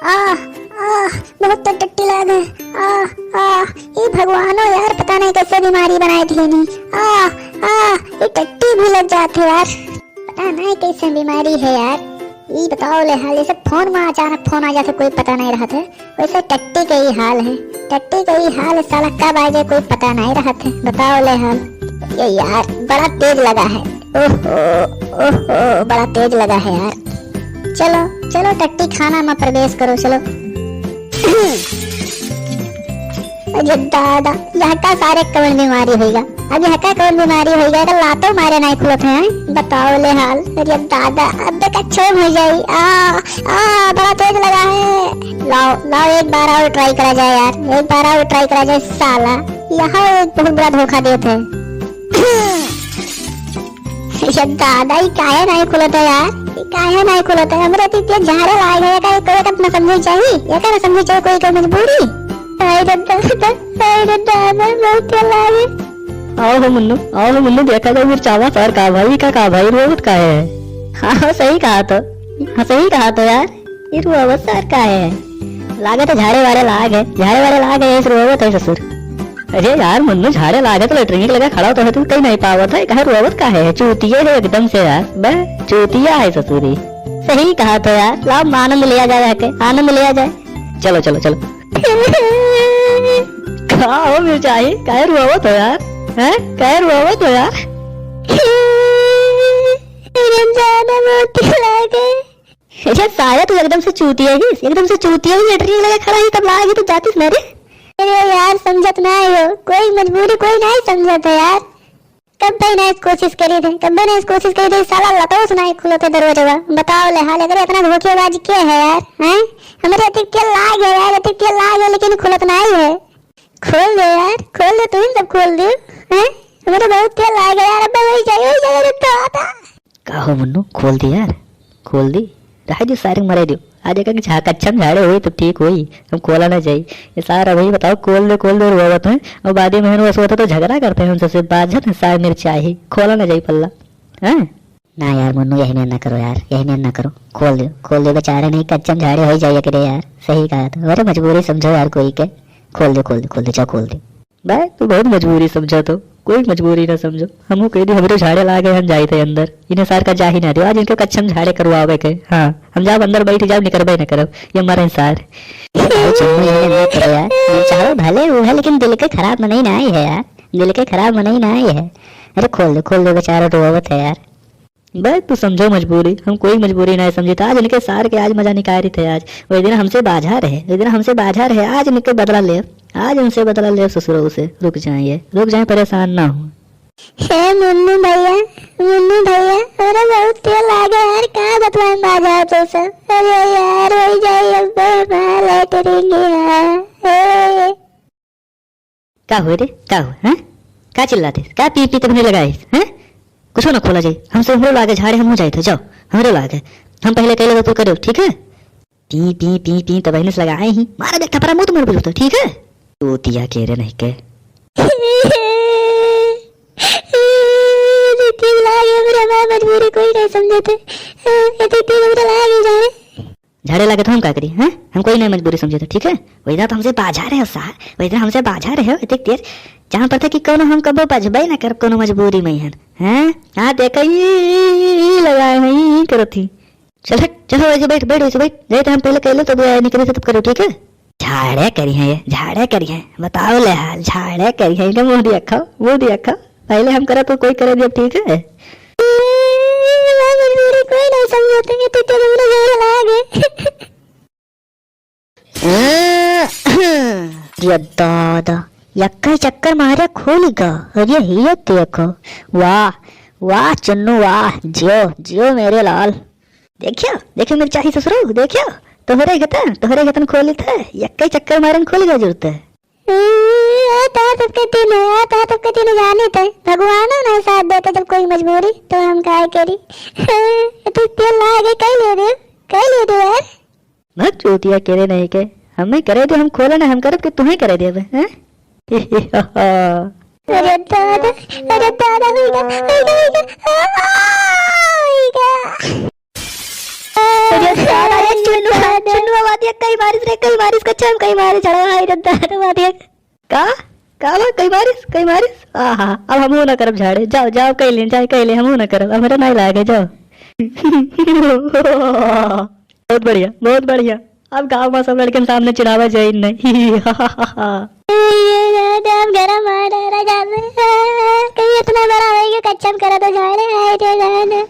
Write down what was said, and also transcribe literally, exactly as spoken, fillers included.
आह, आह, बहुत तो टट्टी लाग है। आह, आह, ई भगवानो यार, पता नहीं कैसे बीमारी बनाए थे नी। आह, आह, ई टट्टी भी लग जात है यार। पता नहीं कैसे बीमारी है यार। ई बताओ ले हाल, जैसे फोन में अचानक फोन आ जाते, कोई पता नहीं रहत है, वैसे टट्टी के ही हाल है। टट्टी के ही हाल है साला, कब आ जाए कोई पता नहीं रहत है। बताओ ले हाल। ये यार, बड़ा तेज लगा है। ओहो, ओहो, बड़ा तेज लगा है यार। चलो, चलो टट्टी खाना में प्रवेश करो, चलो। अरे दादा, यह का सारे कवन बीमारी होइगा? अब यह का कवन बीमारी होइगा? एकर लातो मारे नाहीं खुलत है, हैं? बताओ ले हाल। अरे दादा, अब देख अच्छो हो जाई। आ, आ, बड़ा तेज लगा है। लाओ, लाओ एक बार और try करा जाए यार, एक बार और try करा जाए साला। यह एक बहुत बड़ा धोखा देत है। ये दादा, ई काहे नाहीं खुलत है यार? ई काहे नाहीं खुलत है? हमरे तो इतने झाड़े लाग है, काहे कोई का ना समझे चाहिए? ये का ना समझे चाहिए कोई का मजबूरी? हाय रे दादा, हाय रे दादा, बहुत तेल लागे। आओ हो मुन्नू, आओ हो मुन्नू, देखा जाए मिर्चावा सार का भाई, का, का भाई, रोवत काहे है? हाँ, हाँ, सही कहा तो, हाँ, सही कहा तो यार। ई रोवत सार काहे है? लागत है झाड़े वाड़े लाग है, झाड़े वाड़े लाग है, इस रोवत है ससुर। अरे यार मुन्नू, झाड़े लाग है तो लेटरिन के लगे खड़ा होता है, तू कहीं नहीं पावत है, कहे रोवत काहे है? चूतिया है एकदम से यार, बे चूतिया है ससुरी। सही कहा तो यार, लाओ आनंद लिया जाए, आके आनंद लिया जाए। चलो, चलो, चलो। का हो मिर्चाई, काहे रोवत हो यार? हैं? काहे रोवत हो यार? अरे ज्यादा मोती लागे। अरे सारे तू एकदम से चूतिया ही, एकदम से चूतिया ही, लेटरिन लगा खड़ा ही, तब लाग ही तो जातिस ना रे। अरे यार, समझत ना हो, कोई मजबूरी कोई नहीं समझत है यार। कब भाई ना कोशिश करी थे, कब ना कोशिश करी थे, साला लतोस ना खुलो थे दरवाजा। बताओ ले हाल, अगर इतना धोखेबाज के है यार, हैं? हमारे अतिक तेल लाग है यार, अतिक तेल लाग है, लेकिन खुलत नहीं है। खोल दे यार, खोल दे, तू ही सब खोल दे, हैं? हमारे बहुत तेल लाग है यार, अब वही जाए, वही जाए, रुक तो आता। का हो मुन्नू, खोल दी यार, खोल दी, रहे दियो, सारे मरे दियो। आज एक झा-, कच्छम झाड़े होई तो ठीक होई, हम खोला ना जाई। ये सारा वही बताओ, खोल दे, खोल दे, रोवत है, और बाद में हम सोचते तो झगड़ा करते हैं उनसे, से बाझत है साग मिर्चाई, खोला ना जाई पल्ला, हैं? ना यार मुन्नू, यही मेर ना करो यार, यही मेर ना करो, खोल दियो, खोल दियो, बेचारे नहीं कच्छम झाड़े होई जाइए करे यार, सही कहा था। अरे मजबूरी समझो यार कोई के, खोल दे, खोल दे, खोल दे, जाओ खोल दे। बे, तू बहुत मजबूरी समझा तो, कोई मजबूरी ना समझो। हमहू कह दी, हमरे झाड़े लागे, हम जाइत है अंदर। इन्हें सार का जा ही ना दियो, आज इनके कच्छम झाड़े करवावे के। हाँ, हम जाब अंदर बैठ जाब, निकरबे ना करब। ये मरे सार। भाई चुन्नू, ये ना करो यार। मिर्चावा भले वो है, लेकिन दिल के खराब मनई ना आई है यार। दिल के खराब मनई ना आई है। अरे खोल दे, खोल दे, बेचारा रोवत है यार। बे, तू समझो मजबूरी, हम कोई मजबूरी नहीं समझी। तो आज इनके सार के आज मजा निकाली थे आज। वही दिन हमसे बाझा रहे, वही दिन हमसे बाझा रहे, आज इनके बदला ले, आज इनसे बदला ले ससुरो से। रुक जाए ये, रुक जाए, परेशान ना हो। हे मुन्नू भैया, मुन्नू भैया, अरे बहुत तेल लागे यार, का बतलाएं बाझा तो सब। अरे यार, वही जाए अब मैं लेटरिन गया। हे। का हुए रे? का हुए, हैं? का चिल्लाते? का पी पी तब नहीं लगाए, हैं? कुछो ना खोला जाए। हमसे हमरे लागे झाड़े, हम हो जाए थे, जाओ, हमरे लागे। हम पहले कहले तो तू करो, ठीक है? पी पी पी पी तब इन्हें से लगाए ही। मारा देख थपरा मुंह तुम्हारे बुझे तो, ठीक है? तू तिया के रे नहीं के। ये तो लागे हमरा माँ मजबूरी कोई नहीं समझे थे। ये तो लागे जाने। झाड़े लागे तो हम का करी, हैं? हम कोई नहीं मजबूरी समझे तो, ठीक है? वही दिन तो हमसे बाझा रहे हो सार, वही दिन हमसे बाझा रहे हो, इतनी तेज। जहाँ पर था कि कोनो हम कबो बजबे ना कर कोनो मजबूरी में हन, हैं? हाँ, देखा, ई, ई, ई, ई लगाए हैं, ई, ई करत ही। चल हट, चल, वैसे बैठ, बैठ, वैसे बैठ। नहीं तो हम पहले कहले तो दो निकले थे तब करो, ठीक है? झाड़े करी हैं ये, झाड़े करी हैं। बताओ ले हाल, झाड़े करी हैं। इनका मुंह दिया खाओ, मुंह दिया खाओ। पहले हम करा तो कोई करे दिया, ठीक है? मजबूरी कोई नहीं समझते, ये तो तेरे मेरे झाड़े लागे। ये दादा, यक्का ही चक्कर मारे खोली का। अरे ये देखो, वाह, वाह चुन्नू वाह, जियो, जियो मेरे लाल। देखियो, देखियो मिर्चाही ससुरो, देखियो, तोहरे गतन, तोहरे गतन खोली थे, यक्का ही चक्कर मारन खोली का जरूरत है। ए, ए, तार सबके दिन है, आ, तार सबके दिन जाने थे, भगवानो नहीं साथ देते जब कोई मजबूरी, तो हम काय करी। ए, तो तेल लागे, कई ले दे, कई ले दे यार। भग चूतिया, केरे नहीं के। हमें करे दे, हम खोले ना, हम करब के तुहें करे देबे, हैं? अरे दादा, अरे दादा, होइगा, होइगा, होइगा, आ, होइगा। अरे साला, ये चुन्नू, चुन्नू आवा दिया, कई मारिस रे, कई मारिस, कच्छा में कई मारिस, झड़वा है रे दादा, आवा दिया। का? का बा? कई मारिस? कई मारिस? आहा, अब हमहू ना करब झाड़े। जाओ, जाओ, कई लेन, जाए, कई ले, हमहू ना करब, हमरा नहीं लागे, जाओ। बहुत बढ़िया, बहुत बढ़िया। अब गाँव में सब लड़कन सामने चिढ़ावा जाई नहीं। ये दादा, हम गरम आ रहा राजा से। कहीं इतना बड़ा हो गया, कच्छम करा तो झाड़े, हाय रे दादा।